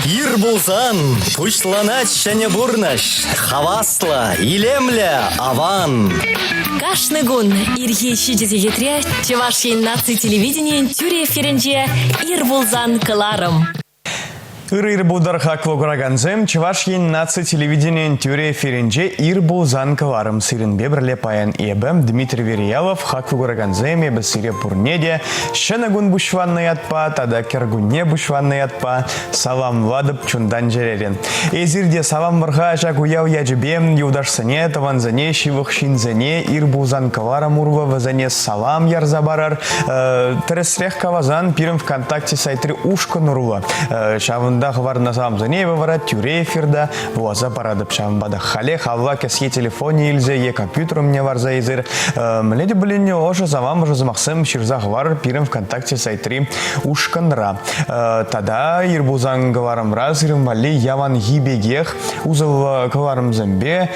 Ир пулсан пуҫланать ҫӗнӗ пурнӑҫ. Хаваслӑ, илемлӗ, аван. Кашни кун ирхи 7 сехетре Чӑваш Ен наци телевиденийӗн тӳрӗ эфирӗнче «Ир пулсан» кӑларӑм. Ырӑ ир пултӑр, хаклӑ куракансем! Чӑваш Ен наци телевиденийӗн тӳрӗ эфирӗнче «Ир пулсан» кӑларӑм. Сирӗнпе пӗрле паян эпӗ, Дмитрий Вериялов, хаклӑ куракансем, эпӗ сире пурне те ҫӗнӗ кун пуҫланнӑ ятпа тата кӗркунне пуҫланнӑ ятпа саламлатӑп чунтан-чӗререн. Эсир те саламлӑр-ха ҫак уяв ячӗпе юлташсене, тӑвансене, ҫывӑх ҫынсене ир пулсан кӑларӑм урлӑ вӗсене салам ярса парар. Тӗрӗсрех каласан, пирӗн ВКонтакте сайтри ушкӑн урлӑ. Ҫавӑнта хӑварнӑ саламсене эпӗ вара тӳре эфирта вуласа паратӑп. Ҫавӑнпа та халех алла кӗсье телефонӗ илсе е компьютер умне ларса эсир мӗнле те пулин ӑшӑ салам, ӑшӑ сӑмахсем ҫырса хӑварӑр пирӗн ВКонтакте сайтри ушкӑнра. Тата ир пулсан кӑларӑмра сирӗн валли яланхи пекех усӑллӑ кӑларӑмсемпе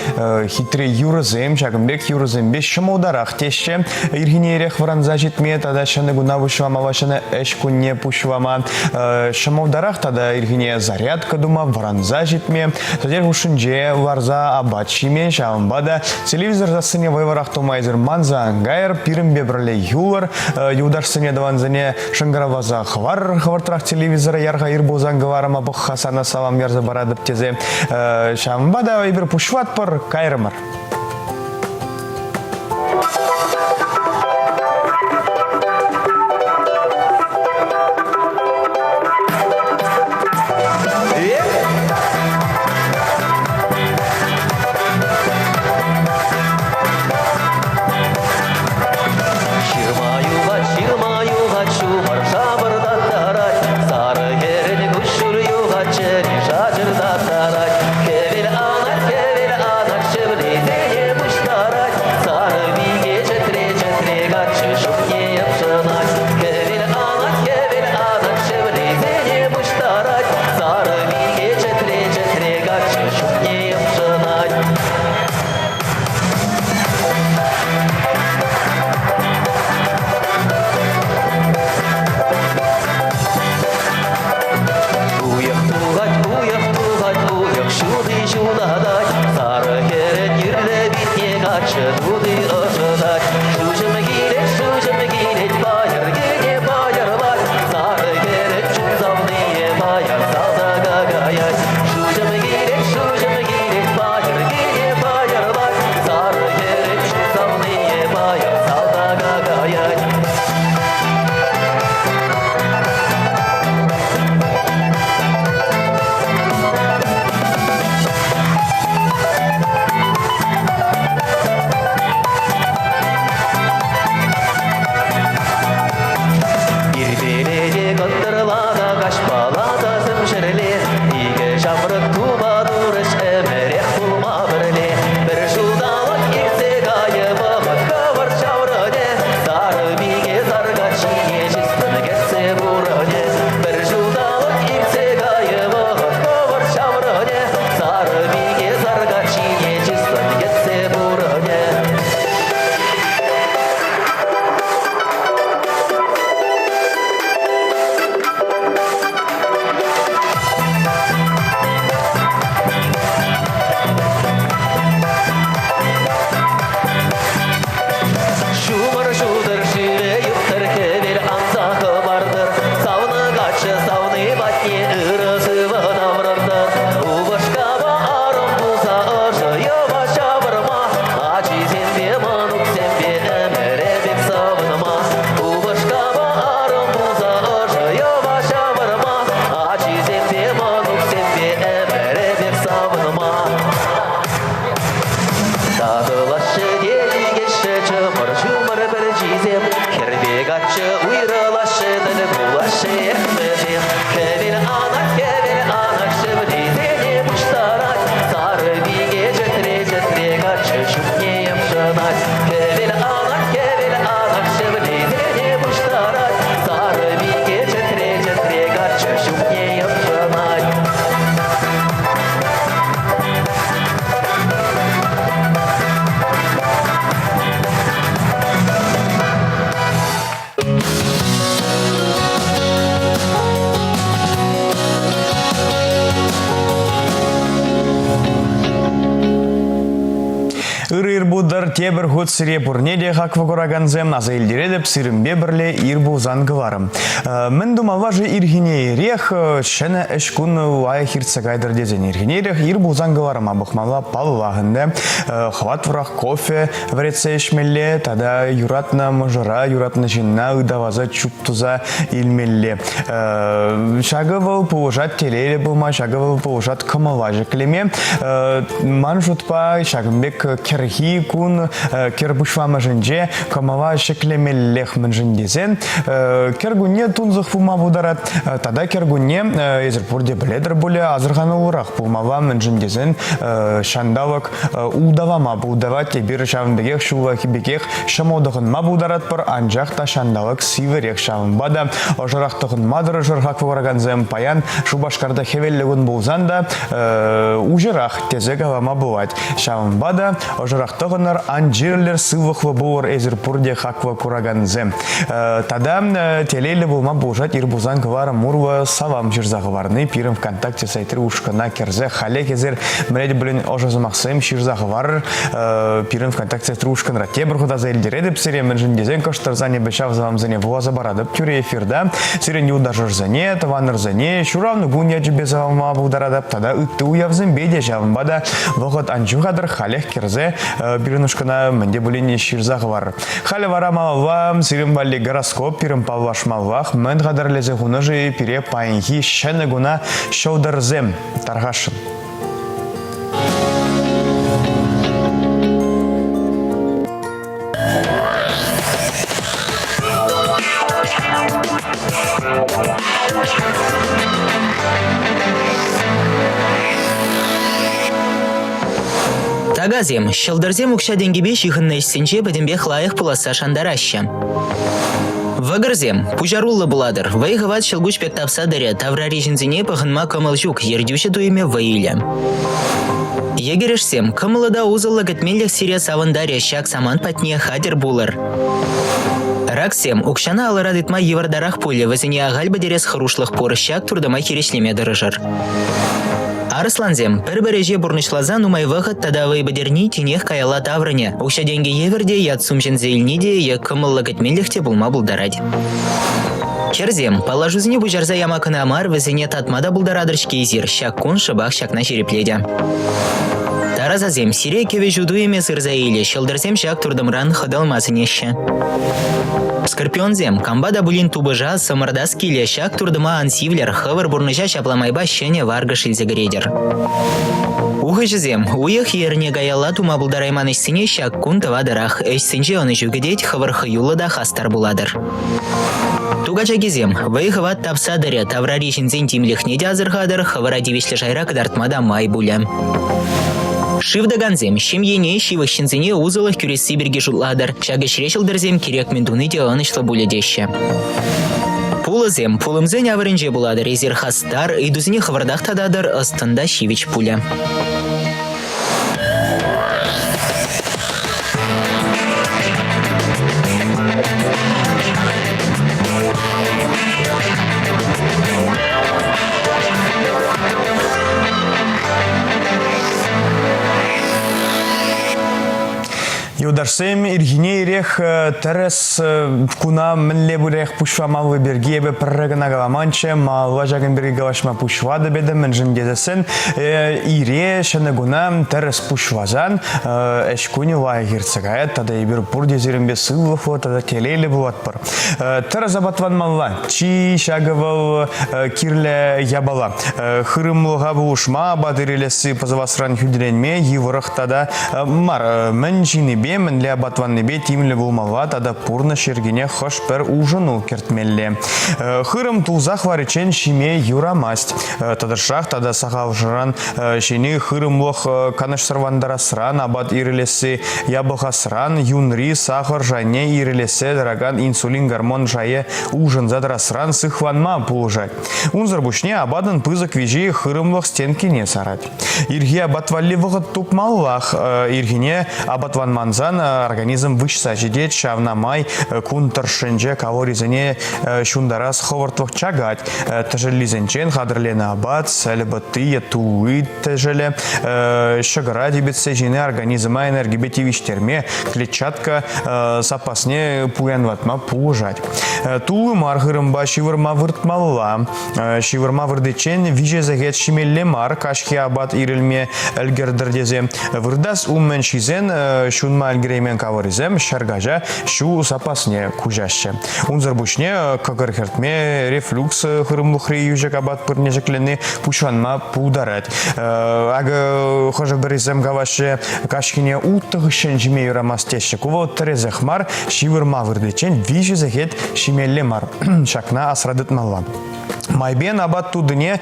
хитре юрӑсем, ҫакӑн пек юрӑсемпе ҫӑмӑлтарах теҫҫӗ. Ирхине ирех вӑранса ҫитме тата ҫӗнӗ куна пуҫламалла, ҫӗнӗ ӗҫ кунне пуҫлама ҫӑмӑлтарах тата ирхине зарядка тума, вӑранса ҫитме, сӗтел хушшинче ларса апат ҫиме, ҫавӑнпа та телевизор сассине вӑйлӑрах тума эсир манса ан кайӑр, пирӗнпе пӗрле юлӑр, юлташсене, тӑвансене шӑнкӑравласа хӑварӑр хӑвӑртрах телевизора ярха ир пулсан кӑларӑма пӑх-ха сана салам ярса паратӑп тесе. Ҫавӑнпа та эпир пуҫлатпӑр, кайрӑмӑр. Ҫырма юхать, ҫырма юхать, ҫумӑр шапӑртаттарать. Сарӑ хӗрӗн куҫҫуль юхать, чӗри шачӑртаттарать. Хӗвел анать, хӗвел анать, шевлисем. Ырӑ ир пултӑр, тепӗр хут сире пурне те хаклӑ куракансем аса илтеретӗп, сирӗнпе пӗрле ир пулсан кӑларӑм. Мӗн тумалла-ши ирхине ирех ҫӗнӗ ӗҫ кун лайӑх иртсе кайтӑр тесен ирхине ирех ир пулсан кӑларӑма пӑхмалла паллах ӗнтӗ. Хӑват вӑрах кофе вӗретсе ӗҫмелле тата юратнӑ мӑшӑра, юратнӑ ҫынна ыталаса чуп туса илмелле. Ҫакӑ вӑл пулӑшать телейлӗ пулма, ҫакӑ вӑл пулӑшать кӑмӑла ҫӗклеме. Ман шутпа, ҫакӑн пек кӗрхи кун кӗр пуҫламӑшӗнче кӑмӑла ҫӗклемеллех мӗншӗн тесен кӗркунне тунсӑх пулма пултарать. Тата кӗркунне эсир пурте пӗлетӗр пулӗ, асӑрхануллӑрах пулмалла, мӗншӗн тесен ҫанталӑк улталама пултарать. Эпир ҫавӑн пекех ҫуллахи пекех ҫӑмӑл тӑхӑнма пултаратпӑр, анчах та ҫанталӑк сивӗрех. Ҫавӑнпа та ӑшӑрах тӑхӑнма тӑрӑшӑр хаклӑ куракансем. Паян Шупашкарта хӗвеллӗ кун пулсан та уҫӑрах тесе калама пулать. Ҫавӑнпа та ӑшӑрах тӑхӑнӑр, ан чирлӗр, сывлӑхлӑ пулӑр эсир пурте хаклӑ куракансем. Тата телейлӗ пулма пулӑшать ир пулсан кӑларӑм урлӑ салам ҫырса хӑварни пирӗн ВКонтакте сайтри ушкӑна кӗрсе халех эсир мӗне пулин ӑшӑ сӑмахсем ҫырса хӑварӑр. Пирӗн ВКонтакте сайтри ушкӑнра тепӗр хут аса илтеретӗп сире, мӗншӗн тесен кӑштӑрсан эпӗ ҫав саламсене вуласа паратӑп тӳрӗ эфирта. Сирӗн юлташӑрсене, тӑванӑрсене ҫуралнӑ кун ячӗпе саламлама пултаратӑп тата ытти уявсемпе те ҫавӑнпа та вӑхӑт ан ҫухатӑр, халех кӗрсе пирӗн ушкӑна мӗн те пулин ҫырса хӑварӑр. Халӗ вара малалла сирӗн валли гороскоп пирӗн паллашмаллах мӗн хатӗрлесе хунӑ-ши пире паянхи ҫӗнӗ куна ҫӑлтӑрсем тархасшӑн. Такасем, ҫӑлтӑрсем укҫа-тенкӗпе ҫыхӑннӑ ӗҫсенче пӗтӗмпех лайӑх пуласса шантараҫҫӗ. Вӑкӑрсем, пуҫаруллӑ пулатӑр. Вӑй-хӑват ҫӑлкуҫ пек тапса тӑрӗ, таврари ҫынсене пӑхӑнма кӑмӑл ҫук, ертӳҫӗ туйӑмӗ вӑй илӗ. Йӗкӗрешсем, кӑмӑллӑ та усӑллӑ кӗтменлӗх сире савӑнтарӗ, ҫак самант патне хатӗр пулӑр. Раксем, укҫана алӑра тытма йывӑртарах пулӗ, вӗсене ахаль пӗтерес хӑрушлӑх пур, ҫак туртӑма хирӗҫлеме тӑрӑшӑр. Арӑслансем, пӗр-пӗр ӗҫе пурнӑҫласа нумай вӑхӑт тата вӑй пӗтерни тинех каялла таврӑнӗ. Укҫа-тенкӗ евӗр те, ят-сум ҫӗнсе илни те е кӑмӑллӑ кӗтменлӗх те пулма пултарать. Хӗрсем, паллашусене пуҫарса яма кӑна мар, вӗсене татма та пултаратӑр-ҫке эсир. Ҫак кун шӑпах ҫакна ҫирӗплетӗ. Тарасасем, сире кӗвӗҫӳ туйӑмӗ сырса илӗ, ҫӑлтӑрсем ҫак туртӑмран хӑтӑлма сӗнеҫҫӗ. Скорпионсем, кампа та пулин тупӑша самӑртас килӗ, ҫак туртӑма ан сивлӗр, хӑвӑр пурнӑҫа ҫапла майпа ҫӗнӗ варкӑш илсе кӗретӗр. Ухӑҫӑсем, уйӑх эрне каялла тума пултарайман ӗҫсене ҫак кун тӑватӑрах. Ӗҫсенче ӑнӑҫу кӗтет, хӑвӑр хӑюллӑ та хастар пулатӑр. Тукачакисем, вӑй-хӑват тапса тӑрӗ, таврари ҫынсен тимлӗхне те асӑрхатӑр, хӑвӑра тивӗҫлӗ шайра кӑтартма та май пулӗ. Шыв тӑкансем ҫемьене, ҫывӑх ҫынсене усӑлӑх кӳресси пирки шутлатӑр. Ҫак ӗҫре ҫӑлтӑрсем кирек мӗн туни те ӑнӑҫлӑ пулӗ теҫҫӗ. Пулӑсем пулӑмсен авӑрӗнче пулатӑр. Эсир хастар, ыйтусене хӑвӑртах тататӑр, ӑс-тӑн та ҫивӗч пулӗ. Юлташсем, ирхине ирех тӗрӗс куна мӗнле пырех пуҫламалли пирки эпӗ пӗрре кӑна каламанччӗ. Малалла ҫакӑн пирки калаҫма пуҫлатӑп эпӗ, мӗншӗн тесессӗн ире ҫӗнӗ куна тӗрӗс пуҫласан ӗҫ кунӗ лайӑх иртсе каять тата эпир пурте сирӗнпе сывлӑхлӑ тата телейлӗ пулатпӑр. Тӗрӗс апатланмалла. Чи ҫакӑ вӑл кирлӗ япала. Хырӑмлӑха пулӑшма, апат ирӗлесси пӑсӑласран хӳтӗленме йывӑрах тата мар. Мӗн ҫинипе, мӗнле апатланнипе тимлӗ пулмалла тата пурнӑҫ йӗркине хӑш-пӗр улшӑну кӗртмелле. Хырӑм тулсах лариччен ҫиме юрамасть. Тӑтӑшрах тата сахалшӑран ҫини хырӑмлӑх канӑҫсӑрлантарасран, апат ирӗлесси япӑхасран, юнри сахӑр шайне ирӗлессе тӑракан инсулин гормон шайӗ улшӑнса тӑрасран сыхланма пулӑшать. Унсӑр пуҫне апатӑн пысӑк виҫи хырӑмлӑх стенкине сарать. Ирхи апат валли вӑхӑт тупмаллах. Ирхине апатланмансан. пулсан организм выҫса ҫитет, ҫавна май кун тӑршшӗнче калорисене ҫунтарас хӑвӑртлӑх чакать. Тӗшӗллисенчен хатӗрленӗ апат, сӗлӗ пӑтти е тулли тӗшӗлӗ ҫӑкӑра типӗтсе ҫини организма энергипе тивӗҫтерме, клетчатка саппасне пуянлатма пулӑшать. Тулли мар хырӑмпа ҫывӑрма выртмалла. Ҫывӑрма выртиччен виҫе сехет ҫимелле мар, каҫхи апат ирӗлме ӗлкӗртӗр тесе. Выртас умӗн ҫисен ҫунма ӗлкӗреймен калорисем ҫӗркаҫа ҫу саппасне куҫаҫҫӗ. Унсӑр пуҫне кӑкӑр хӗртме, рефлюкс хырӑмлӑхри йӳҫӗк апат пырне ҫӗкленни пуҫланма пултарать. Акӑ хӑшӗ-пӗрисем калаҫҫӗ, каҫхине улттӑ хыҫҫӑн ҫиме юрамасть теҫҫӗ. Ку вӑл тӗрӗсех мар, ҫывӑрма выртиччен виҫӗ сехет ҫимелле мар. Ҫакна асра тытмалла. Майпен апат тутине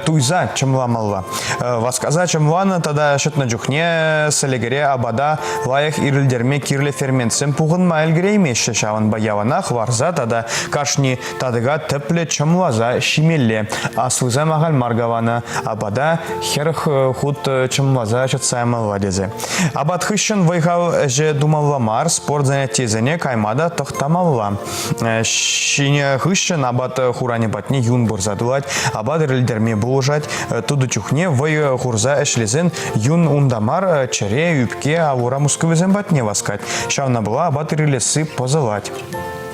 туйса чӑмламалла. Васкаса чӑмланӑ тата ҫӑтнӑ чухне сӗлекере апата лайӑх ирӗлтерме кирлӗ ферментсем пухӑнма ӗлкӗреймеҫҫӗ. Ҫавӑнпа яланах варса тата кашни татӑка тӗплӗ чӑмласа ҫимелле. Аслисем ахаль мар каланӑ, апата 40 хут чӑмласа ҫӑтса ямалла тесе. Апат хыҫҫӑн вӑй-хал ӗҫӗ тумалла мар, спорт занятийӗсене кайма та тӑхтамалла. Ҫинӗ хыҫҫӑн апат хуранӗ патне юн пырса тулать, апат ирӗлтерме пулӑшать. Тутӑ чухне вӑй хурса ӗҫлесен юн унта мар, чӗре, ӳпке, ал-ура мускулӗсем патне васкать. Ҫавна пула апат ирӗлесси пӑсӑлать.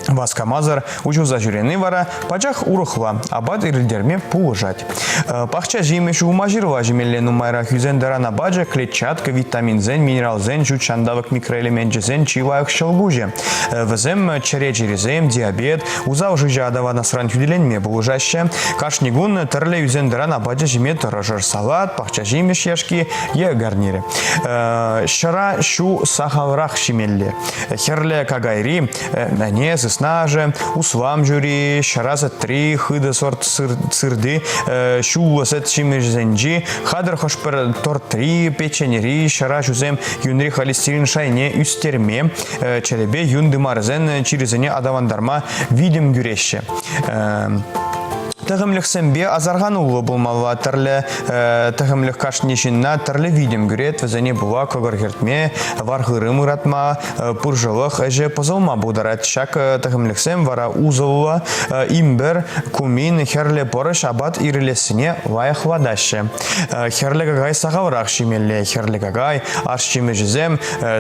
Васкамасӑр уҫӑлса ҫӳрени вара пачах урӑхла, апат ирӗлтерме пулӑшать. Пахча ҫимӗҫ, улма-ҫырла ҫимелле нумайрах ӳсен-тӑран апачӗ, клетчатка, витаминсен, минералсен, ҫут ҫанталӑк микроэлеменчӗсен чи лайӑх ҫӑлкуҫӗ. Вӗсем чӗре чирӗсем, диабет, усал шыҫӑ аталанасран хӳтӗленме пулӑшаҫҫӗ. Кашни кун тӗрлӗ ӳсен-тӑран апачӗ ҫиме тӑрӑшӑр. Салат, пахча ҫимӗҫ яшки е гарнирӗ. Ҫӑра ҫу сахалрах ҫимелле. Хӗрлӗ какайри ӗне, сысна ашӗ, услам ҫури, ҫӑра сӗтри, хытӑ сорт сырти, ҫуллӑ сӗт ҫимӗҫӗсенчи, хатӗр хӑш-пӗр тортри, печеньри ҫӑра ҫусем юнри холестерин шайне ӳстерме, чӗрепе юн тымарӗсен чирӗсене аталантарма витӗм кӳреҫҫӗ. Тӗхӗмлӗхсемпе асӑрхануллӑ пулмалла. Тӗрлӗ тӗхӗмлӗх кашни ҫынна тӗрлӗ витӗм кӳрет. Вӗсене пула кӑкӑр хӗртме, вар-хырӑм ыратма, пыршӑлӑх ӗҫӗ пӑсӑлма пултарать. Ҫак тӗхӗмлӗхсем вара усӑллӑ импӗр, кумин, хӗрлӗ пӑрӑҫ апат ирӗлессине лайӑхлатаҫҫӗ. Хӗрлӗ какай сахалрах ҫимелле. Хӗрлӗ какай, аш ҫимӗҫӗсем,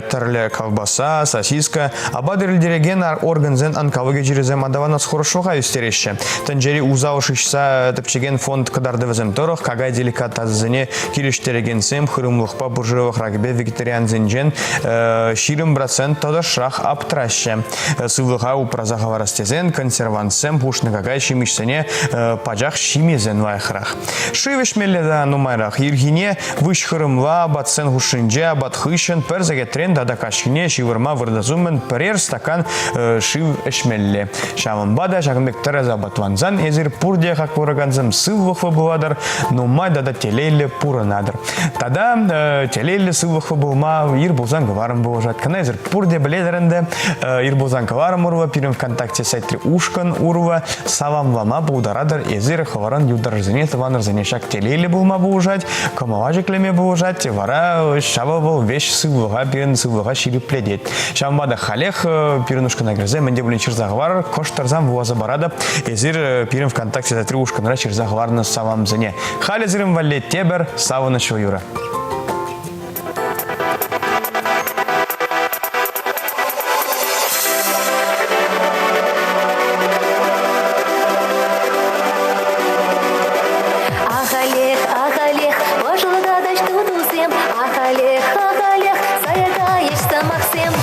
тӗрлӗ колбаса, сосиска, апат ирӗлтерекен органсен онкологи чирӗсем аталанас хӑрушлӑха ӳстереҫҫӗ. Тӗнчери усал шыҫса тӗпчекен фонд кӑтартӑвӗсем тӑрӑх какай деликатесӗсене килӗштерекенсем хырӑмлӑхпа пыршӑлӑх ракӗпе вегетариансенчен 20% тӑтӑшрах аптӑраҫҫӗ. Сывлӑха упраса хӑварас тесен консервантсем хушнӑ какай ҫимӗҫсене пачах ҫимесен лайӑхрах. Шыв ӗҫмелле та нумайрах. Ирхине выҫ хырӑмла апатсен хушшинче апат хыҫҫӑн пӗр сехетрен тата каҫхине ҫывӑрма выртас умӗн пӗрер стакан шыв ӗҫмелле. Ҫавӑнпа та ҫакӑн пек тӗрӗс апатлансан эсир пурте хак куракансем сывлӑхлӑ пулатӑр, нумай тата телейлӗ пурӑнатӑр. Тата телейлӗ сывлӑхлӑ пулма ир пулсан кӑварӑм пулӑшать. Кӑна эсир пурте пӗлетӗр ӗнтӗ. Ир пулсан кӑварӑм урлӑ пирӗн ВКонтакте сайтри ушкӑн урлӑ саламлама пултаратӑр. Эсир хӑвӑрӑн юлташӑрсене, тӑванӑрсене ҫак телейлӗ пулма пулӑшать, кӑмӑла ҫӗклеме пулӑшать. Вара ҫавӑ вӑл веҫ сывлӑха, пирӗн сывлӑха ҫирӗплетет. Ҫавӑнпа та халех пирӗн ушкӑна кӗрсе мӗн те пулин ҫырса хӑварӑр, кӑштӑрсан вуласа паратӑп. Эсир пирӗн ВКонтакте сайтри ушкӑнра ҫырса хӑварнӑ саламсене. Халӗ сирӗн валли тепӗр савӑнӑҫлӑ юрӑ. Ахалех, ахалех, пӑшӑлтатаҫ тутусем, ахалех, ахалех, сая кайӗҫ сӑмахсем.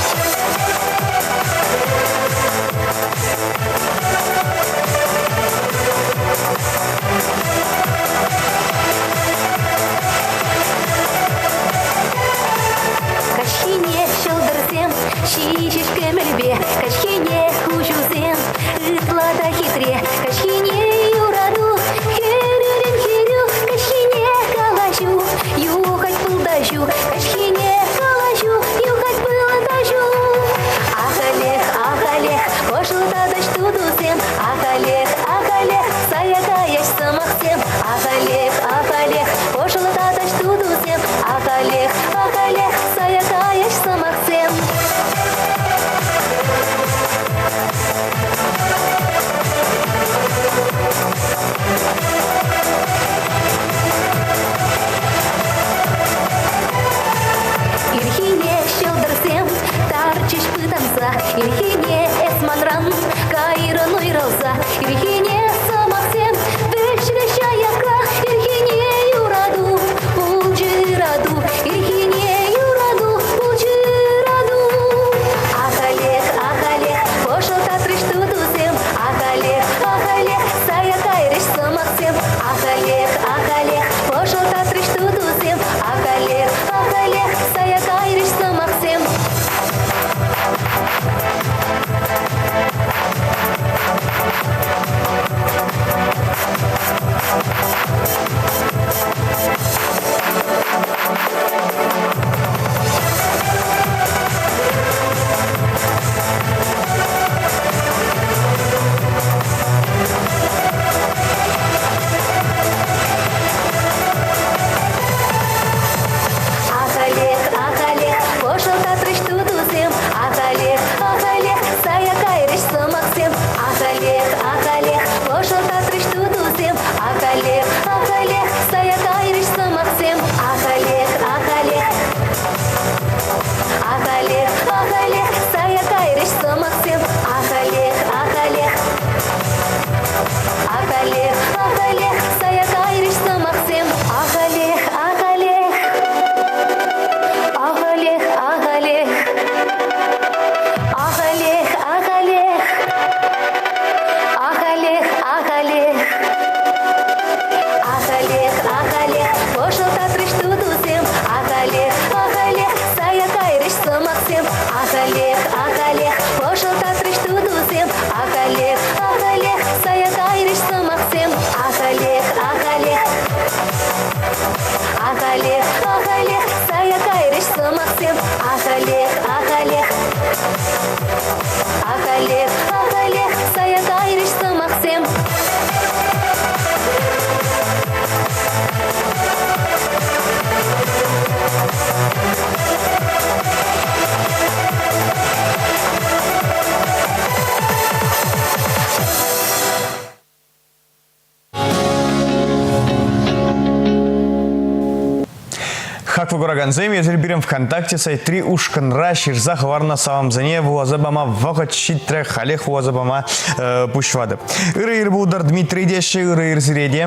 Хаклӑ куракансем, эсир пирӗн ВКонтакте сайтри ушкӑнра ҫырса хӑварнӑ саламсене вуласа пама вӑхӑт ҫитрӗ, халех вуласа пама пуҫлатӑп. Ырӑ ир пултӑр, Дмитрий теҫҫӗ, ырӑ ир сире те.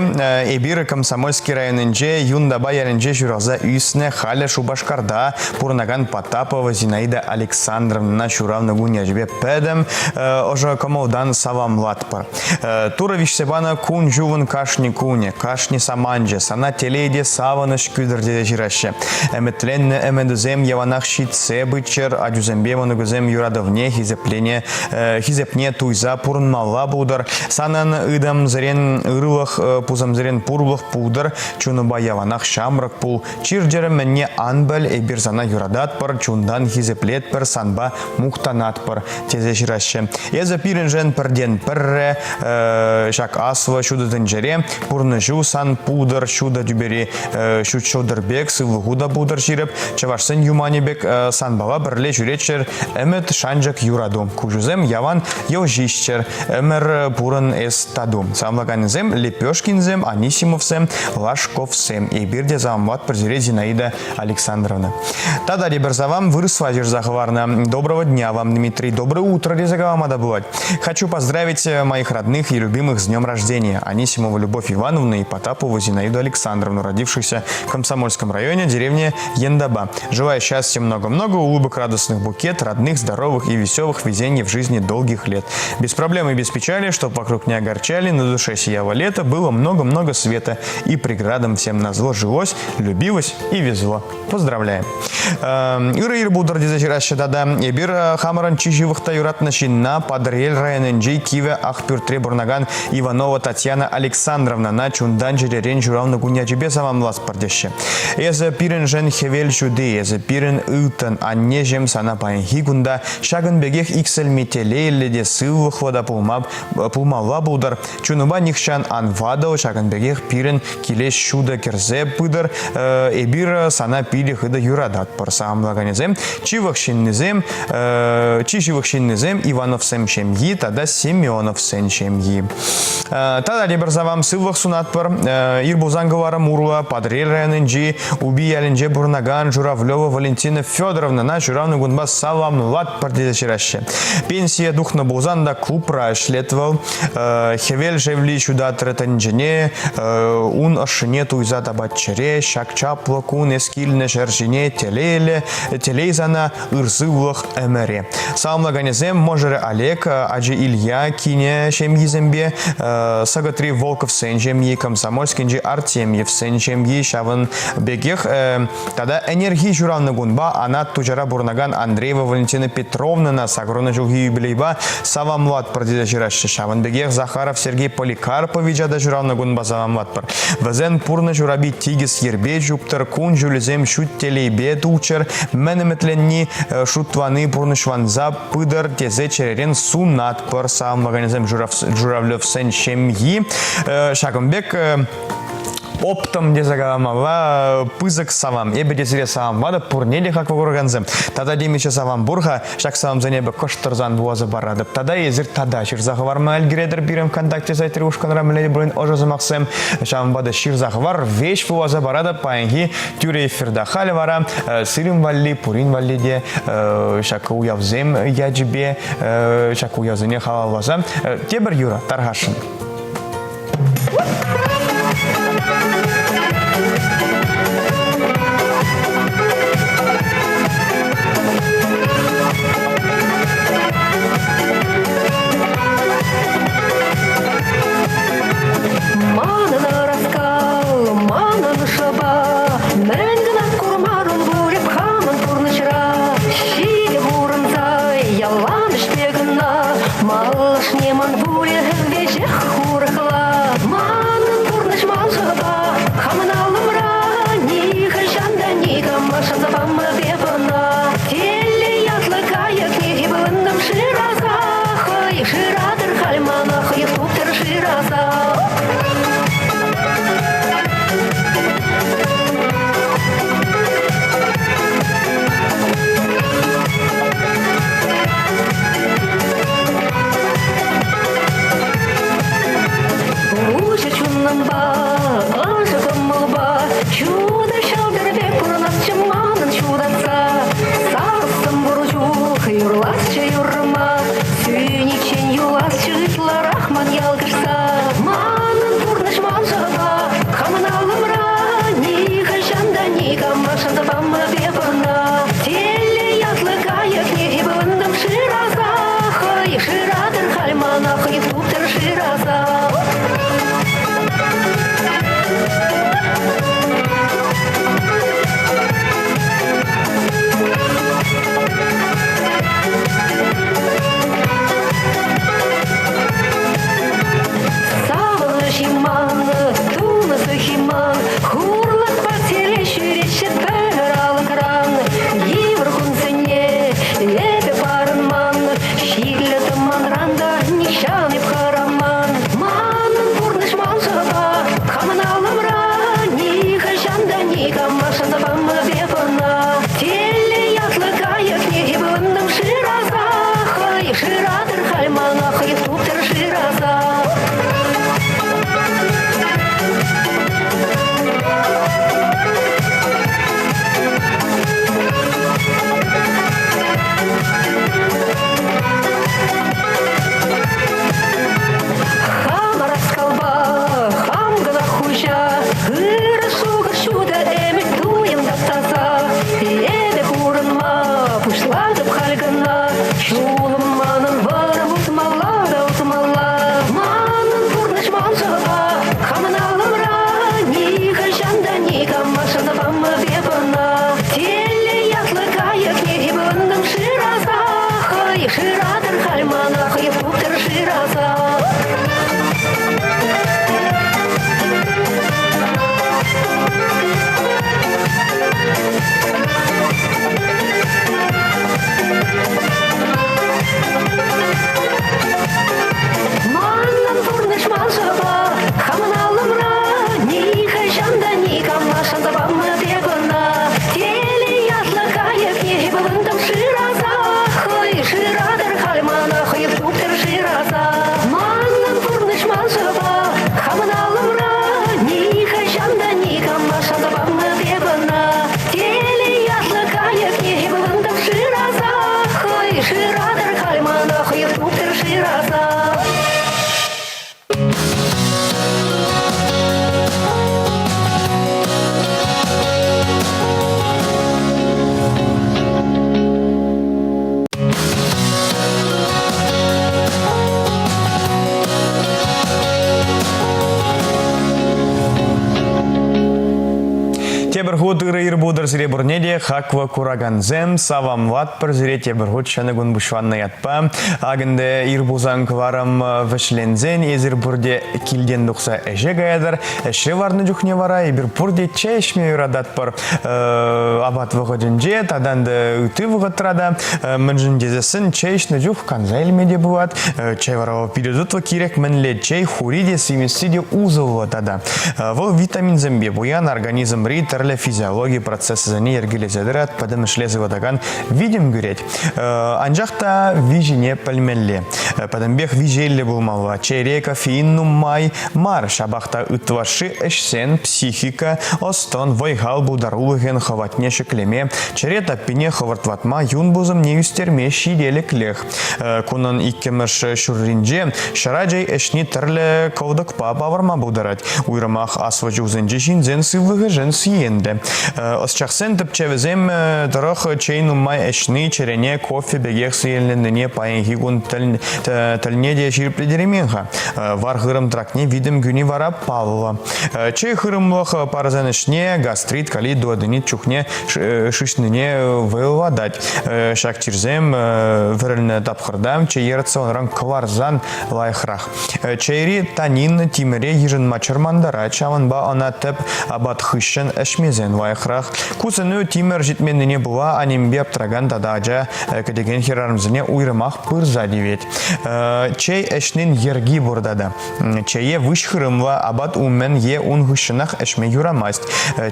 Эпир Комсомольски районӗнче Юнтапа ялӗнче ҫуралса ӳснӗ, халӗ Шупашкарта пурӑнакан Потапова Зинаида Александровнӑна ҫуралнӑ кун ячӗпе пӗтӗм ӑшӑ кӑмӑлтан саламлатпӑр. Турӑ виҫсе панӑ кун-ҫулӑн кашни кунӗ, кашни саманчӗ сана телей те савӑнӑҫ кӳтӗр тесе ҫыраҫҫӗ. Ӗмӗтленнӗ ӗмӗтӗсем яланах ҫитсе пыччӑр, ачусемпе мӑнукӗсем юратӑвне хисеплене, хисепне туйса пурӑнмалла пултӑр. Санӑн ытамсерен ырӑлӑх, пусӑмсерен пурлӑх пултӑр, чунупа яланах ҫамрӑк пул. Чир-чӗр мӗнне ан пӗл, эпир сана юрататпӑр, чунтан хисеплетпӗр, санпа мухтанатпӑр, тесе ҫыраҫҫӗ. Эсӗ пирӗншӗн пӗртен пӗрре ҫак аслӑ ҫутӑ тӗнчере пурнӑҫу сан пултӑр ҫутӑ тӳпери ҫут ҫӑлтӑр пек, сывлӑху та пултӑр ҫирӗп, чӑвашсен юманӗ пек санпала пӗрле ҫӳреччӗр, ӗмӗт, шанчӑк, юрату. Куҫусем ялан йӑл ҫиҫчӗр, ӗмӗр пурӑн эс тату. Саламлаканӗсем Лепешкинсем, Анисимовсем, Лашковсем. Эпир те саламлатпӑр сире, Зинаида Александровна. Тата тепӗр салам вырӑсла ҫырса хӑварнӑ. Доброго дня вам, Дмитрий. Доброе утро тесе калама та пулать. Хочу поздравить моих родных и любимых с днем рождения. Анисимова Любовь Ивановна и Потапову Зинаиду Александровну, родившихся в Комсомольском районе деревни Яндаба. Желаю счастья много-много, улыбок радостных букет, родных, здоровых и веселых везений в жизни долгих лет. Без проблем и без печали, чтоб вокруг не огорчали, на душе сияло лето, было много-много света и преградам всем назло жилось, любилось и везло. Поздравляем. Ырӑ ир пултӑр тесе ҫыраҫҫӗ тата. Эпир хамӑрӑн чи ҫывӑх та юратнӑ ҫынна Патӑрьел районӗнчи Кивӗ Ахпӳртре пурӑнакан Иванова Татьяна Александровнана чунтан-чӗререн ҫуралнӑ кун ячӗпе саламлатпӑр теҫҫӗ. Эсӗ пирӗншӗн хӗвел ҫути, эсӗ пирӗн ылтӑн, аннеҫӗм сана паянхи кунта ҫакӑн пекех иксӗлми телейлӗ те сывлӑхлӑ та пулма пулмалла пултӑр. Чунупа нихҫан ан ватӑл, ҫакӑн пекех пирӗн киле ҫутӑ кӗрсе пытӑр. Эпир сана питӗ хытӑ юрататпӑр. Саламлаканӗсем ҫывӑх ҫыннисем, чи ҫывӑх ҫыннисем Ивановсем ҫемйи тата Семеновсен ҫемйи. Тата тепӗр салам сывлӑх сунатпӑр. Ир пулсан кӑларӑм урлӑ Патӑрьел районӗнчи Упи ялӗнче пурӑнакан Журавлева Валентина Федоровнӑна ҫуралнӑ кунпа саламлатпӑр тесе ҫыраҫҫӗ. Пенсие тухнӑ пулсан та клубра ӗҫлет вӑл. Хӗвел шевли ҫутатрӗ тӗнчене, ун ӑшшине туйса тапать чӗре. Ҫак чаплӑ кун эс килнӗ ҫӗр ҫине телейлӗ, телей сана, ыр сывлӑх ӗмӗре. Саламлаканӗсем мӑшӑрӗ Олег, ачи Илья кинӗ ҫемйисемпе, Сӑкӑтри Волковсен ҫемйи, Комсомольскинчи Артемьевсен ҫемйи, ҫавӑн пекех тата ӗнерхи ҫуралнӑ кунпа Анат Туҫара пурӑнакан Андреева Валентина Петровнӑна сакӑрвунӑ ҫулхи юбилейпа саламлатпӑр тесе ҫыраҫҫӗ. Ҫавӑн пекех Захаров Сергей Поликарповича та ҫуралнӑ кунпа саламлатпӑр. Вӗсен пурнӑҫ урапи тикӗс йӗрпе чуптӑр, кун ҫулӗсем ҫут телейпе тулччӑр, мӗн ӗмӗтленни шутлани пурнӑҫланса пытӑр тесе чӗререн сунатпӑр. Саламлаканӗсем Журавлевсен ҫемйи. Ҫакӑн пек оптом тесе каламалла пысӑк салам. Эпӗ те сире саламлатӑп, пурне те хаклӑ куракансем. Тата темиҫе салам пур-ха. Ҫак саламсене эпӗ кӑштӑрсан вуласа паратӑп. Тата эсир тата ҫырса хӑварма ӗлкӗретӗр пирӗн ВКонтакте сайтри ушкӑнра мӗнле те пулин ӑшӑ сӑмахсем. Ҫавӑнпа та ҫырса хӑвар, веҫ вуласа паратӑп паянхи тӳрӗ эфирта. Халӗ вара сирӗн валли, пурин валли те ҫак уявсем ячӗпе, ҫак уявсене халалласа тепӗр юрӑ тархасшӑн. Манӑн ӑраскал, манӑн шӑпа, мӗн кӑна курмарӑм пуль хамӑн пурнӑҫра. Ҫитӗ пурӑнса, ялан ӗҫпе кӑна, малашне ман пулӗ веҫех. Тепӗр хут ырӑ ир пултӑр сире пурне те, хаклӑ куракансем, саламлатпӑр сире тепӗр хут ҫӗнӗ кун пуҫланнӑ ятпа. Ак ӗнтӗ ир пулсан кӑларӑм вӗҫленсен эсир пурте килтен тухса ӗҫе каятӑр. Ӗҫре ларнӑ чухне вара эпир пурте чей ӗҫме юрататпӑр. Апат вӑхӑтӗнче тата ӗнтӗ ытти вӑхӑтра та мӗншӗн тесессӗн чей ӗҫнӗ чух канса илме те пулать. Чей вара питӗ тутлӑ, кирек мӗнле чей хури те симӗсси те усӑллӑ тата. Вӑл витаминсемпе пуян организмри тӗрлӗ физиологи процесӗсене йӗркелесе тӑрать, пӗтӗмӗшле сыватакан витӗм кӳрет. Анчах та виҫине пӗлмелле. Пӗтӗмпех виҫеллӗ пулмалла. Чейре кофеин нумай мар, ҫапах та ытлашши ӗҫсен психика, ӑс-тӑн, вӑй-хал пултарулӑхӗн хӑватне ҫӗклеме, чӗре таппине хӑвӑртлатма, юн пусӑмне ӳстерме ҫителӗклех. Кунӑн иккӗмӗш ҫурринче ҫӑра чей ӗҫни тӗрлӗ кӑлтӑкпа палӑрма пултарать. Уйрӑмах аслӑ ҫулсенчи ҫынсен сывлӑхӗшӗн сиенлӗ. Ӑсчахсен тӗпчевӗсем тӑрӑх чей нумай ӗҫни чӗрене кофе пекех сиенленнине паянхи кун тӗлне те ҫирӗплетереймен-ха. Вар-хырӑм трактне витӗм кӳни вара паллӑ. Чей хырӑмлӑх парӑсен ӗҫне гастрит, колит, дуоденит чухне шыҫнине вӑйлатать. Ҫак чирсем вӗрӗлнӗ тапхӑрта чее рационран кӑларсан лайӑхрах. Чейри танин тимӗре йышӑнма чӑрмантарать, ҫавӑнпа ӑна тӗп апат хыҫҫӑн ӗҫмесен лайӑхрах. Ку сӗнӳ тимӗр ҫитменнине пула анемипе аптракан тата ача кӗтекен хӗрарӑмсене уйрӑмах пырса тивет. Чей ӗҫнин йӗрки пур тата. Чее выҫ хырӑмлӑ апат умӗн е ун хыҫҫӑнах ӗҫме юрамасть.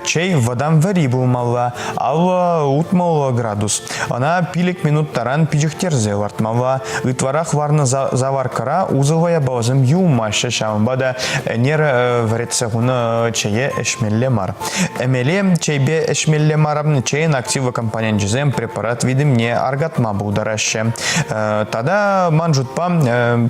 Чей вӑтам вӗри пулмалла, 50-60 градус. Ӑна 5 минут таран пиҫӗхтерсе лартмалла. Ытларах варнӑ заваркӑра усӑллӑ япаласем юлмаҫҫӗ, ҫавӑнпа та ӗнер вӗретсе хунӑ чее ӗҫмелле мар. Эмеле чейпе ӗҫмелле мар, чейӗн активлӑ компоненчӗсем препарат витӗмне аркатма пултараҫҫӗ. Тата ман шутпа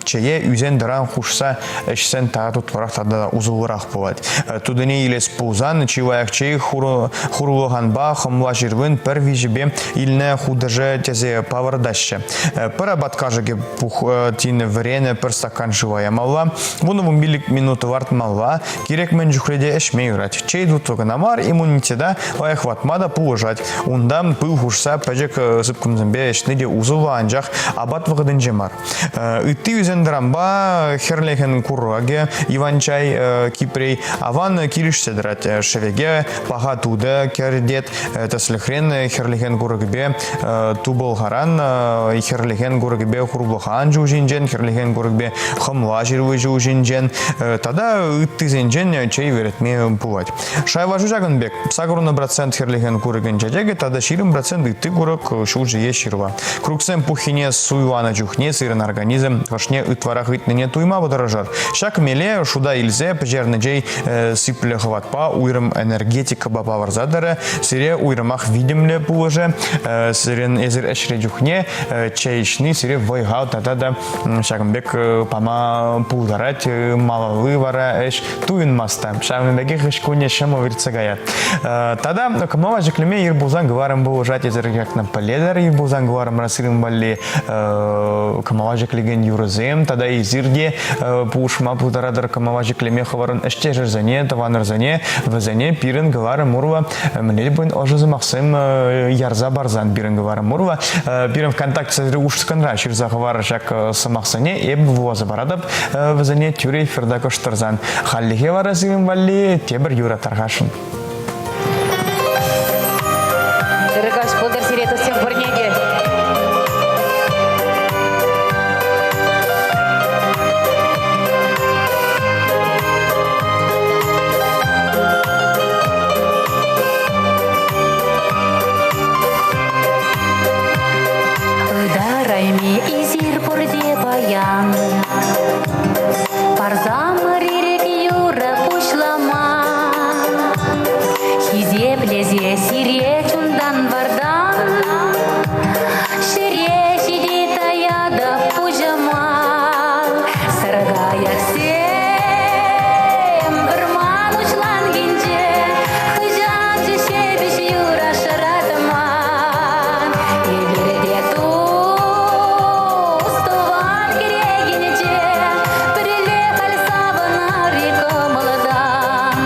чее ӳсен-тӑран хушса ӗҫсен тата тутлӑрах тата усӑллӑрах пулать. Тутине илес пулсан чи лайӑх чей хурлӑханпа хӑмла ҫырлин пӗр виҫипе илнӗ хутӑшӗ тесе палӑртаҫҫӗ. Пӗр апат кашӑкӗ тин вӗренӗ пӗр стакан шыва ямалла, 10-15 минут лартмалла, кирек мӗн чухлӗ те ӗҫме юрать. Чей тутлӑ кӑна мар, иммунитета лайӑхлатма та пулӑшать. Унта пыл хушса пӗчӗк сыпкӑмсемпе ӗҫни те усӑллӑ, анчах апат вӑхӑтӗнче мар. Ытти ӳсен-тӑранпа хӗрлӗхӗн куракӗ, иван-чай, кипрей аван килӗшсе тӑрать. Шӗвеке паха тутӑ кӗртет. Тӗслӗхрен, хӗрлӗхен курӑкӗпе тупӑлхаран, хӗрлӗхен курӑкӗпе хурлӑхан ҫулҫинчен, хӗрлӗхен курӑкӗпе хӑмла ҫырли ҫулҫинчен тата ыттисенчен чей вӗретме пулать. Шайлашу ҫакӑн пек. 80% хӗрлӗхен курӑкӗн чечекӗ тата 20% ытти курӑк ҫулҫӑ е ҫырла. Кругсем пуххине суйланӑ чухне сирӗн организм ӑшне ытларах ыйтнине туйма тӑрӑшӑр. Ҫак меле шута илсе пӗҫернӗ чей сиплӗ хӑватпа уйрӑм энергетикӑпа палӑрса тӑрӗ, сире уйрӑмах витӗмлӗ пулӑшӗ. Сирӗн эсир ӗҫре чухне чей ӗҫни сире вӑй-хал тата та ҫакӑн пек пама пултарать. Малалли вара ӗҫ туйӑнмасть та. Ҫавӑн пекех ӗҫ кунӗ ҫӑмӑл иртсе каять. Тата кӑмӑла ҫӗклеме ир пулсан кӑларӑм пулӑшать эсир ҫакна пӗлетӗр. Ир пулсан кӑларӑмра сирӗн валли кӑмӑла ҫӗклекен юрӑсем тата эсир те пулӑшма пултаратӑр кӑмӑла ҫӗклеме хӑвӑрӑн ӗҫтешӗрсене, тӑванӑрсене, вӗсене пирӗн кӑларӑм урлӑ мӗнле те пулин ӑшӑ сӑмахсем ярса парсан пирӗн кӑларӑм урлӑ пирӗн ВКонтакте ушкӑнра ҫырса хӑварӑр ҫак сӑмахсене эп вуласа паратӑп вӗсене тӳрӗ эфирта кӑштӑрсан. Хальлӗхе вара сирӗн валли тепӗр юрӑ тархасшӑн. Ырӑ каҫ пултӑр сире туссем пурне те. Ытарайми эсир пурте паян. Парсамӑр ирӗк юрӑ пуҫлама. Хисеплесе сире чунтан вартан. Ҫӗре ҫити таятӑп пуҫӑма. Саркайӑксем вӑрман уҫланкинче хӑҫанччӗ ҫепӗҫ юра шӑратман. Эпир те тус тӑван кӗрекинче пӗрле халь савӑнар-и кӑмӑлтан.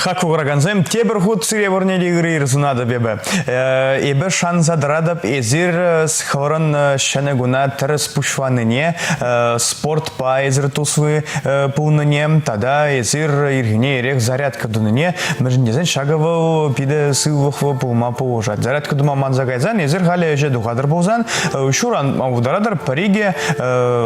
Хаклӑ куракансем, тепӗр хут сире пурне те ырӑ ир сунатӑп эпӗ. Эпӗ шанса тӑратӑп, эсир хӑвӑрӑн ҫӗнӗ куна тӗрӗс пуҫланине, спортпа эсир туслӑ пулнине тата эсир ирхине ирех зарядка тунине, мӗншӗн тесен ҫакӑ вӑл питӗ сывлӑхлӑ пулма пулӑшать. Зарядка тума манса кайсан, эсир халӗ ӗҫе тухатӑр пулсан, ҫуран пултаратӑр, пӗр-икӗ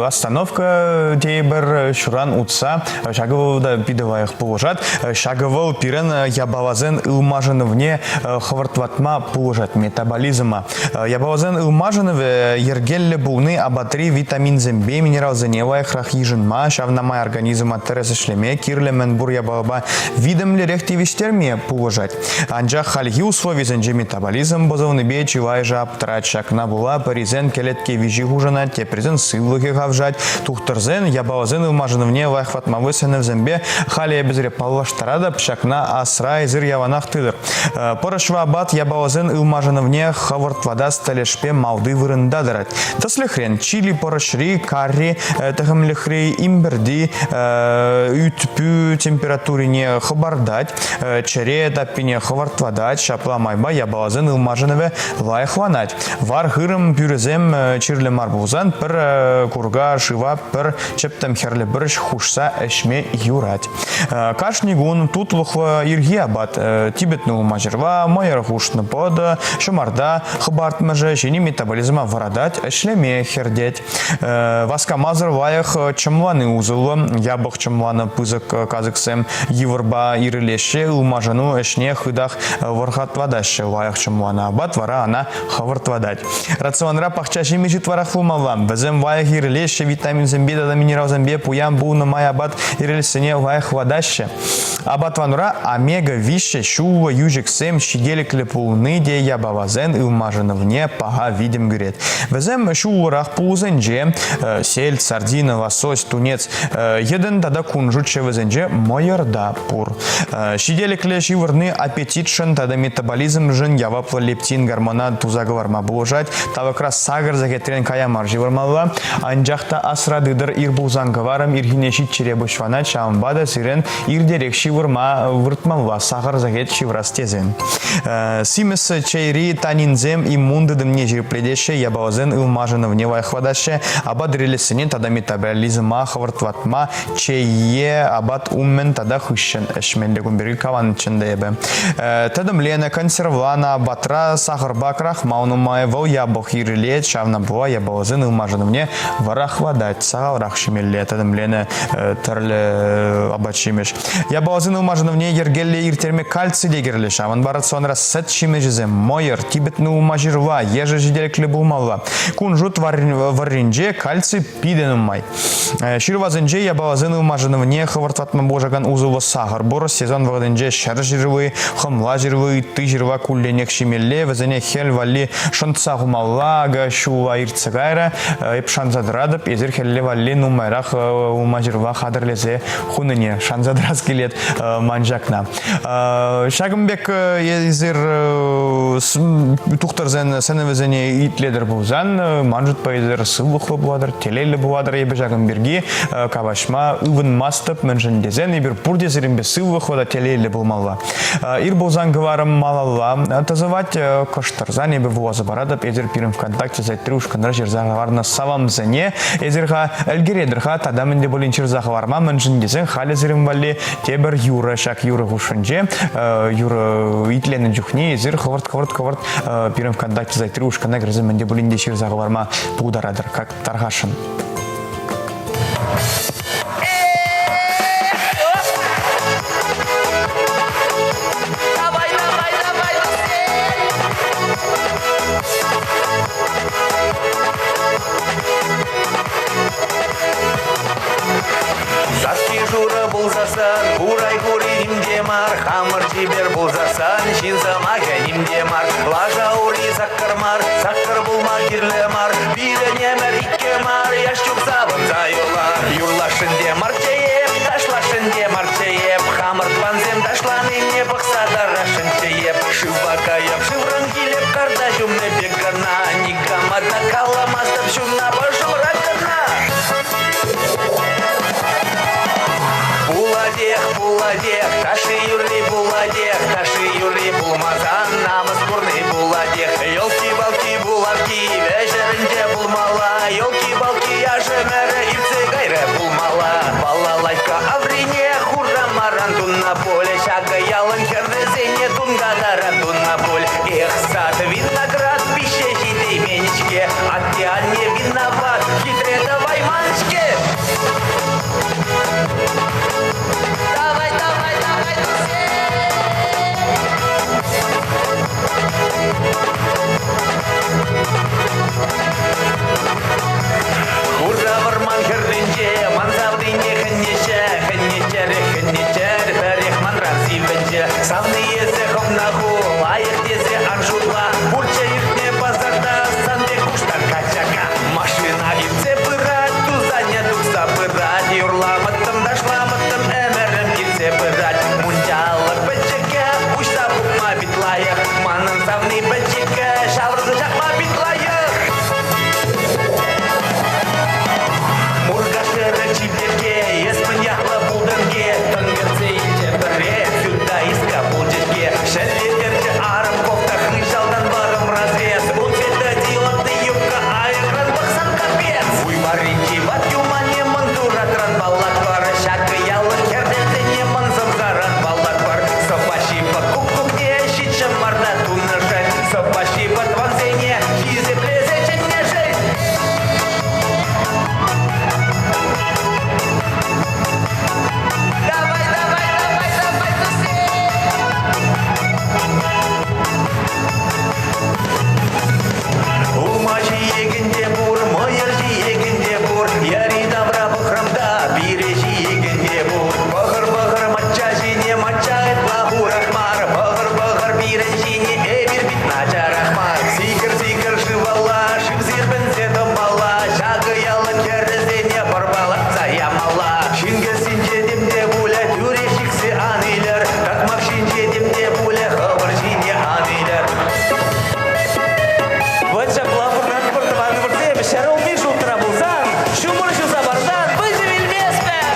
остановка тейӗпӗр, ҫуран утса. Ҫакӑ вӑл та питӗ лайӑх пулӑшать. Ҫакӑ вӑл пирӗн япаласен ылмашӑнӑвне хӑвӑртлатма пулӑшать, метаболизма. Япаласен ылмашӑнӑвӗ йӗркеллӗ пулни апатри витаминсемпе минералсене лайӑхрах йышӑнма, ҫавна май организма тӗрӗс ӗҫлеме кирлӗ мӗнпур япалапа витӗмлӗрех тивӗҫтерме пулӑшать. Анчах хальхи условисенче метаболизм пӑсӑлнипе чылайӑшӗ аптрать. Ҫакна пула пӗрисен кӗлетке виҫи хушӑнать, теприсен сывлӑхӗ хавшать. Тухтӑрсен япаласен ылмашӑнӑвне лайӑхлатмалли сӗнӗвсемпе халӗ эпӗ сире паллаштаратӑп. Ҫакна асра эсир яланах тытӑр. Пӑрӑҫлӑ апат япаласен ылмашӑнӑвне хӑвӑртлатас тӗлӗшпе малти вырӑнта тӑрать. Тӗслӗхрен, чили пӑрӑҫри, карри тӗхӗмлӗхри, импӗрти ӳт-пӳ температурине хӑпартать, чӗре таппине хӑвӑртлатать, ҫапла майпа япаласен ылмашӑнӑвӗ лайӑхланать. Вар-хырӑм пӳрӗсем чирлӗ мар пулсан пӗр курка шыва пӗр чӗптӗм хӗрлӗ пӑрӑҫ хушса ӗҫме юрать. Кашни кун тутлӑхлӑ ирхи апат, типӗтнӗ улма-ҫырла, мӑйӑр хушнӑ пӑтӑ, ҫӑмарта хӑпартмӑшӗ ҫини метаболизма вӑратать, ӗҫлеме хӗртет. Васкамасӑр лайӑх чӑмлани усӑллӑ, япӑх чӑмланӑ пысӑк касӑксем йывӑрпа ирӗлеҫҫӗ, ылмашӑну ӗҫне хытах вӑрхатлатаҫҫӗ. Лайӑх чӑмланӑ апат вара ӑна хӑвӑртлатать. Рационра пахча ҫимӗҫ ытларах пулмалла. Вӗсем лайӑх ирӗлеҫҫӗ, витаминсемпе тата минералсемпе пуян пулнӑ май апат ирӗлессине лайӑхлатаҫҫӗ. Апатланура омега-виҫҫӗ ҫуллӑ йӳҫӗксем ҫителӗклӗ пулни те япаласен ылмашӑнӑвне паха витӗм кӳрет. Вӗсем ҫуллӑрах пулӑсенче сельдь, сардина, лосось, тунец, йӗтӗн тата кунжут ҫӑвӗсенче мӑйӑрта пур. Ҫителӗклӗ ҫывӑрни аппетитшӑн тата метаболизмшӑн яваплӑ лептин гормона туса кӑларма пулӑшать. Талӑкра сакӑр сехетрен кая мар ҫывӑрмалла. Анчах та асра тытӑр, ир пулсан кӑварӑм ирхине ҫиччӗре пуҫланать, ҫавӑнпа та сирӗн иртерех ҫывӑрма выртмалла, сахӑр сехет ҫывӑрас тесен. Симӗс чейри танинсем иммун тытӑмне ҫирӗплетеҫҫӗ, япаласен ылмашӑнӑвне лайӑхлатаҫҫӗ, апат релессине тата метаболизма хӑвӑртлатма чее апат умӗн тата хыҫҫӑн ӗҫмелле кун пирки каланӑччӗ ӗнтӗ эпӗ. Тӗтӗмленӗ, консервланӑ апатра сахӑрпа крахмал нумай, вӑл япӑх ирӗлет, ҫавна пула япаласен ылмашӑнӑвне вӑрахлатать, сахалрах ҫимелле тӗтӗмленӗ тӗрлӗ апат-ҫимӗҫ. Япаласен ылмашӑнӑвне йӗркеллӗ ирттерме кальци те кирлӗ, ҫавӑнпа рационра сӗт ҫимӗҫӗсем, мӑйӑр, типӗтнӗ улма-ҫырла, ешӗл ҫителӗклӗ пулмалла. Кунжут варринче кальци питӗ нумай. Ҫырвасенче япаласен ылмашӑнӑвне хӑвӑртлатма пулӑшакан усӑллӑ сахӑр пур. Сезон вӑхӑтӗнче ҫӗр ҫырли, хӑмла ҫырли, ытти ҫырла кулленех ҫимелле. Вӗсене хӗл валли шӑнтса хумалла. Акӑ ҫулла иртсе кайрӗ. Эп шанса тӑратӑп, эсир хӗлле валли нумайрах улма-ҫырла хатӗрлесе хунине шанса тӑрас килет ман ҫакна. Ҫакӑн пек эсир тухтӑрсен сӗнӗвӗсене итлетӗр пулсан, ман шутпа эсир сывлӑхлӑ пулатӑр, телейлӗ пулатӑр. Эпӗ ҫакӑн пирки калаҫма ывӑнмастӑп, мӗншӗн тесен эпир пурте сирӗнпе сывлӑхлӑ та телейлӗ пулмалла. Ир пулсан кӑларӑм малалла тӑсӑлать, кӑштӑрсан эпӗ вуласа паратӑп. Эсир пирӗн ВКонтакте сайтри ушкӑнра ҫырса хӑварнӑ саламсене эсир-ха ӗлкӗретӗр-ха тата мӗн те пулин ҫырса хӑварма, мӗншӗн тесен халӗ сирӗн валли тепӗр юрӑ. Ҫак юрӑ хушшинче юрӑ итленӗ чухне эсир хӑвӑрт-хӑвӑрт-хӑвӑрт пирӗн ВКонтакте сайтри ушкӑна кӗрсе мӗн те пулин те ҫырса хӑварма пултаратӑр. Как тархасшӑн. Давай, давай, давай, Сасси шурӑ пулсасан, урай хури ним те мар, хамӑр чипер пулсасан, ҫын сӑмахӗ ним те мар. Лаша ури саккӑр мар, саккӑр пулма кирлӗ мар, пирӗн ӗмӗр иккӗ мар, яш чух савӑнса юрлар. Юрласшӑн те марччӗ эп, ташласшӑн те марччӗ эп, хамӑр тӑвансем ташланине пӑхса тӑрасшӑнччӗ эп. Шывпа каяп. Шывран килеп карта ҫумне пек кӑна, никама та каламастӑп ҫунна пӑшӑмра кӑна. Пулатех, пулатех, ташши юрри пулатех, ташши юрри пулмасан намӑс курни пулатех. Елки-палки булавки вӗҫерӗнче пулмалла, елки-палки яшӗмӗрӗ иртсе кайрӗ пулмалла. Балалайка аврине хурамаран туннӑ пуль, ҫакӑ ялӑн хӗрӗсене тункатаран туннӑ пуль. Эх, сад виноград пиҫсе ҫитеймен-ҫке, атте-анне виноват, хитре тӑвайман-ҫке. Давай, давай, давай, Хура вӑрман хӗрринче ман савнине хӗннеччӗ, хӗннеччӗ, хӗннеччӗ, пӗрех манран сивӗнчӗ. Савни эсӗ хӑвна ху, лайӑх тесе ан шутла. Пурччӗ иртнӗ пасарта сан пек куштан качака. Машина иртсе пырать, тусанӗ тухса пырать. Юрламӑттӑм, ташламӑттӑм, ӗмӗрӗм иртсе пырать. Мунчалӑк пӗчӗккӗ, уҫса хупма пит лайӑх. Манӑн савни пӗчӗккӗ, ҫаврӑнса ҫапма пит лайӑх. Муркаш хӗрӗ чиперке, эс мӗн ятлӑ пултӑн-ке? Тӑн кӗртсе илчӗ пӗрре, сюда иска пулчӗ-ҫке. Шеллетерчӗ арӑм кофта хыҫалтан вӑрӑм разрез. Ун светодиодный юбка айӑкран пӑхсан капец. Уй варринчи ват юманне мӑн туратран паллатпӑр. Ҫакӑ ялӑн хӗрӗсене мӑн сӑмсаран паллатпӑр. Сӑпаҫипа куккукне ҫичҫӑмарта тунӑшӑн, сӑпаҫипа тӑвансене хисеплесе чӗннӗшӗн. Давай, давай, давай, давай, туссем! Улма ҫиекен те пур, мӑйӑр ҫиекен те пур, йӗри-тавра пӑхрӑм та пире ҫиекен те пур. Пӑхӑр-пӑхӑр мачча ҫине, мачча ытла хурах мар, пӑхӑр-пӑхӑр пирӗн ҫине, эпир пит начарах мар. Сикӗр-сикӗр шывалла, шыв сирпӗнсе тӑмалла, ҫакӑ ялӑн хӗрӗсене пӑрпалатса ямалла. Ҫын кӗсйинче тем те пулӗ, тӳре ҫиксе ан илӗр, такмак ҫинче тем те пулӗ, хӑвӑр ҫине ан илӗр. Вӑт ҫапла пурӑнатпӑр тӑванӑмӑрсем. Ҫӗрулми шултра пулсан, ҫумӑр ҫуса парсан выҫӑ вилместпӗр.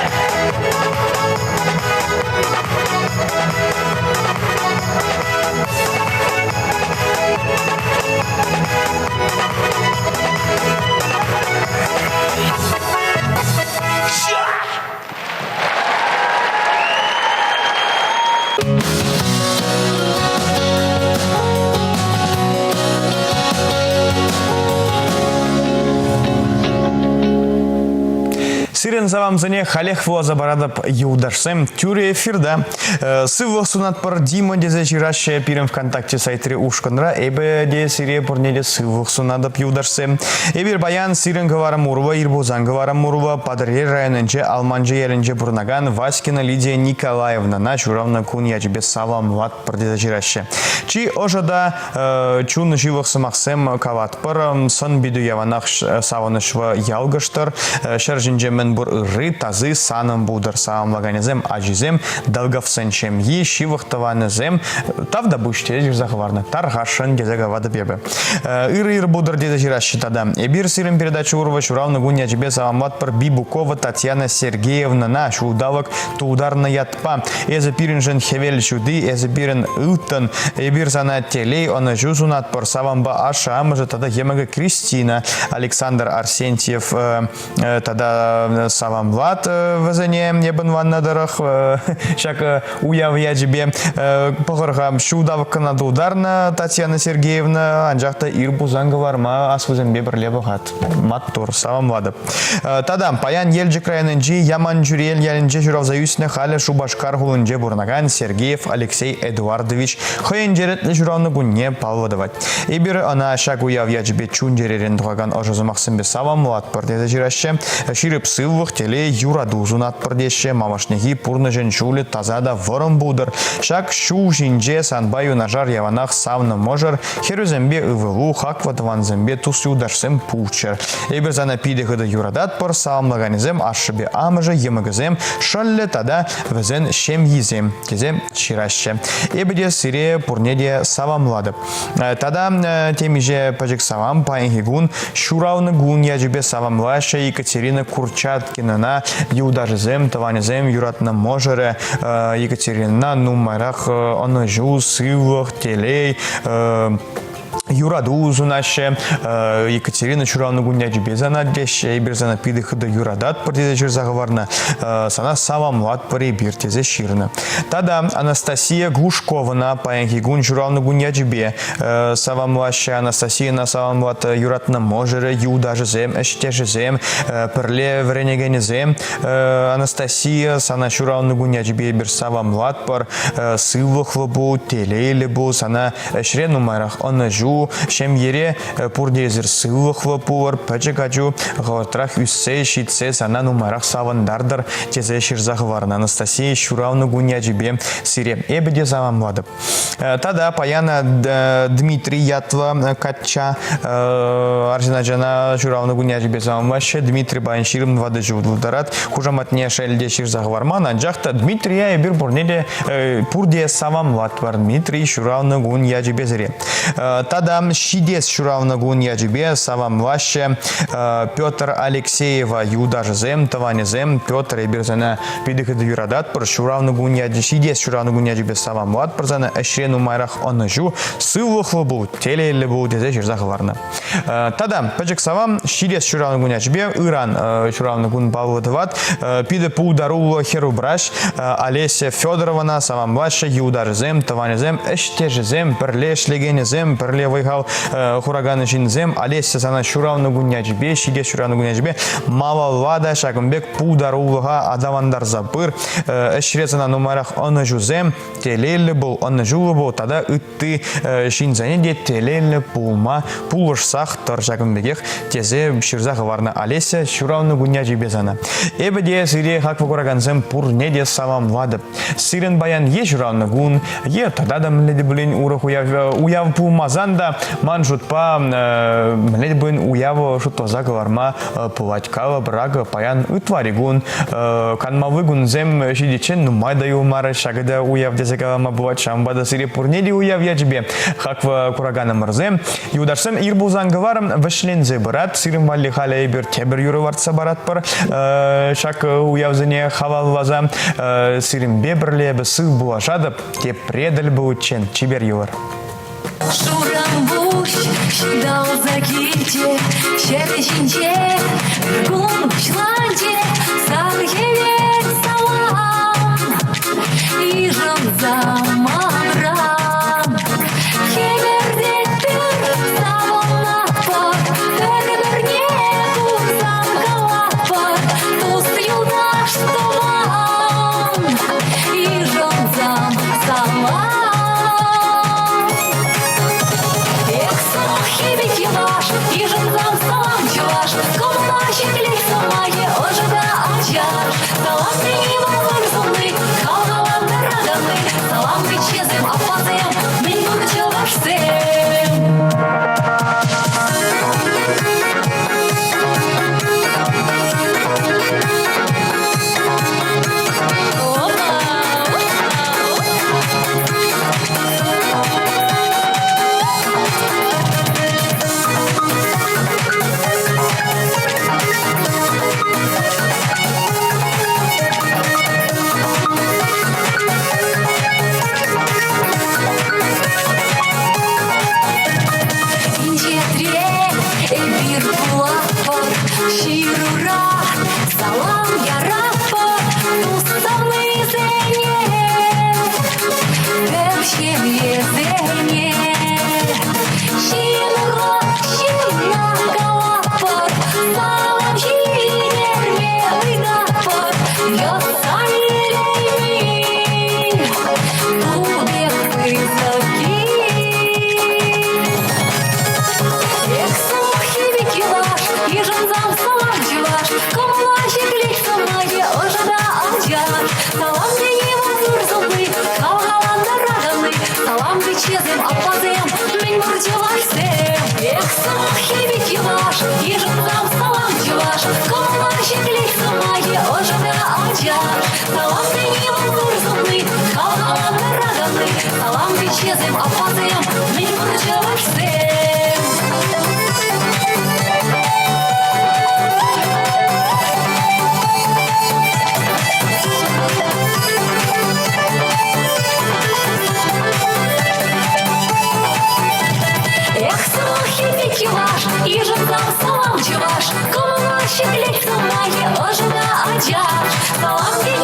Сирӗн саламсене халех вуласа паратӑп юлташсем тӳрӗ эфирта. Э, сывлӑх сунатпӑр Дима тесе ҫыраҫҫӗ пирӗн ВКонтакте сайтри ушкӑнра. Эпӗ те сире пурне те сывлӑх сунатӑп юлташсем. Эпир паян сирӗн кӑварӑм урлӑ, ир пулсан кӑварӑм урлӑ Патӑрьел районӗнче Алманчӑ ялӗнче пурӑнакан Васькина Лидия Николаевнӑна ҫуралнӑ кун ячӗпе саламлатпӑр тесе ҫыраҫҫӗ. Чи ӑшӑ та э, чун ҫывӑх сӑмахсем калатпӑр. Сӑн-питӳ яланах савӑнӑҫлӑ ялкӑштӑр. Ҫӗр ҫинче мӗн пур ырри, таси санӑн пултӑр. Саламлаканӗсем ачисем, Долговсен ҫемйи, ҫывӑх тӑванӗсем тавтапуҫ тесе ҫырса хӑварнӑ. Тархасшӑн тесе калатӑп эпӗ. Ырӑ ир пултӑр тесе ҫыраҫҫӗ тата. Эпир сирӗн передача урлӑ ҫуралнӑ кун ячӗпе саламлатпӑр Бибукова Татьяна Сергеевнӑна ҫулталӑк тултарнӑ ятпа. Эсӗ пирӗншӗн хӗвел ҫути, эсӗ пирӗн ылтӑн. Эпир сана телей, ӑнӑҫу сунатпӑр. Саванпа ашшӗ-амӑшӗ тата йӑмӑкӗ Кристина, Александр Арсентьев тата саламлат вӗсене эпӗ ӑнланнӑ тӑрӑх ҫак уяв ячӗпе пӑхӑр-ха ҫулталӑк кӑна тултарнӑ Татьяна Сергеевна, анчах та ир пулсан кӑларма аслисемпе пӗрле пӑхать. Маттур, саламлатӑп. Тата паян Елчӗк районӗнчи Яманчӳрел ялӗнче ҫуралса ӳснӗ халӗ Шупашкар хулинче пурӑнакан Сергеев Алексей Эдуардович хӑйӗн черетлӗ ҫуралнӑ кунне паллӑ тӑвать. Эпир ӑна ҫак уяв ячӗпе чун-чӗререн тухакан ӑшӑ сӑмахсемпе саламлатпӑр тесе ҫыраҫҫӗ. Ҫирӗп сывлӑх, телей, юрату сунатпӑр теҫҫӗ. Малашнехи пурнӑҫӑн ҫулӗ таса та вӑрӑм пултӑр. Ҫак ҫул ҫинче санпа юнашар яланах савнӑ мӑшӑр, хӗрӳсемпе ывӑлу, хаклӑ тӑвансемпе тус-юлташсем пулччӑр. Эпир сана питӗ хытӑ юрататпӑр, саламлаканӗсем ашшӗпе амӑшӗ, йӑмӑкӗсем, шӑллӗ тата вӗсен ҫемйисем тесе ҫыраҫҫӗ. Эпӗ те сире пурне те саламлатӑп. Тата темиҫе пӗчӗк салам паянхи кун ҫуралнӑ кун ячӗпе саламлаҫҫӗ Екатерина Курчаткинӑна юлташӗсем, тӑванӗсем, юратнӑ мӑшӑрӗ Екатеринӑна нумайрах ӑнӑҫу, сывлӑх, телей, юрату сунаҫҫӗ. Екатерина ҫуралнӑ кун ячӗпе сана теҫҫӗ. Эпир сана питӗ хытӑ юрататпӑр тесе ҫырса хӑварнӑ. Сана саламлатпӑр эпир тесе ҫырнӑ. Тата Анастасия Глушковӑна паянхи кун ҫуралнӑ кун ячӗпе саламлаҫҫӗ. Анастасийӑна саламлат юратнӑ мӑшӑрӗ, юлташӗсем, ӗҫтешӗсем, пӗрле вӗренекенӗсем. Анастасия, сана ҫуралнӑ кун ячӗпе эпир саламлатпӑр. Сывлӑхлӑ пул, телейлӗ пул, сана ӗҫре нумайрах ӑнӑҫу, ҫемьере пурте эсир сывлӑхлӑ пулӑр, пӗчӗк ачу хӑвӑртрах ӳссе ҫитсе сана нумайрах савӑнтартӑр тесе ҫырса хӑварнӑ Анастасия ҫуралнӑ кун ячӗпе сире эпӗ те саламлатӑп. Тата паян Дмитрий ятлӑ качча арҫын ачана ҫуралнӑ кун ячӗпе саламлаҫҫӗ. Дмитрий паян 24 ҫул тултарать. Хушаматне шел те ҫырса хӑварман, анчах та Дмитрия эпир пурне те пурте саламлатпӑр. Дмитрий ҫуралнӑ кун ячӗпе сире. Тата ҫитес ҫуралнӑ кун ячӗпе саламлаҫҫӗ Петр Алексеева юлташӗсем, тӑванӗсем. Петр, эпир сана питӗ хытӑ юрататпӑр. Ҫуралнӑ кун ячӗ, ҫитес ҫуралнӑ кун ячӗпе саламлатпӑр сана. Ӗҫре нумайрах ӑнӑҫу, сывлӑхлӑ пул, телейлӗ пул тесе ҫырса хӑварнӑ. Тата пӗчӗк салам ҫитес ҫуралнӑ кун ячӗпе ыран ҫуралнӑ кун паллӑ тӑвать. Питӗ пултаруллӑ хӗр-упраҫ Олеся Федорована саламлаҫҫӗ юлташӗсем, тӑванӗсем, ӗҫтешӗсем, пӗрле ӗҫлекенӗсем, пӗрле вӑй-хал хуракан ҫынсем. Олеся сана ҫуралнӑ кун ячӗпе, ҫитес ҫуралнӑ кун ячӗпе малалла та ҫакӑн пек пултарулӑха аталантарса пыр. Ӗҫре сана нумайрах ӑнӑҫусем, телейлӗ пул, ӑнӑҫуллӑ пул тата ытти ҫынсене те телейлӗ пулма пулӑшсах тӑр ҫакӑн пекех тесе ҫырса хӑварнӑ Олеся ҫуралнӑ кун ячӗпе сана. Эпӗ те сире хаклӑ куракансем пурне те саламлатӑп. Сирӗн паян е ҫуралнӑ кун, е тата та мӗнле те пулин урӑх уяв, уяв пулмасан та ман шутпа мӗнле те пулин уяв шутласа кӑларма пулать. Калӑпӑр, акӑ паян ытлари кун, канмалли кунсем ҫитиччен нумай та юлмарӗҫ. Ҫакӑ та уяв тесе калама пулать. Ҫавӑнпа та сире пурне те уяв ячӗпе хаклӑ кураканӑмӑрсем. Юлташсем, ир пулсан кӑварӑм вӗҫленсе пырать. Сирӗн валли халӗ эпир тепӗр юрӑ лартса паратпӑр. Ҫак уявсене халалласа сирӗнпе пӗрле эпӗ сыв пулашатӑп. Тепре тӗл пуличчен чипер юлӑр. Шурампуҫ ҫуталса килчӗ ҫӗр ҫинче, кун пуҫланчӗ, сан хӗвел салам, йышӑнса манран. Хӗпӗртетпӗр, савӑнатпӑр, пӗр-пӗрне курсан калатпӑр, тус-юлташ тӑван, йышӑнсам салам. Эх, сӑмаххи пек йӑваш, йышӑнсан салам чӑваш, кӑмӑла ҫӗклет сӑмахӗ ӑшӑ та ачаш. Салам тени вӑл ыр сунни, хавхалантараканни, салам кӗччесӗр. Тетесем, аппасем, мӗн пур чӑвашсем. Эх, сӑмаххи пек йӑваш, йышӑнсам салам чӑваш, кӑмӑла ҫӗклет сӑмахӗ ӑшӑна ачаш. Салам.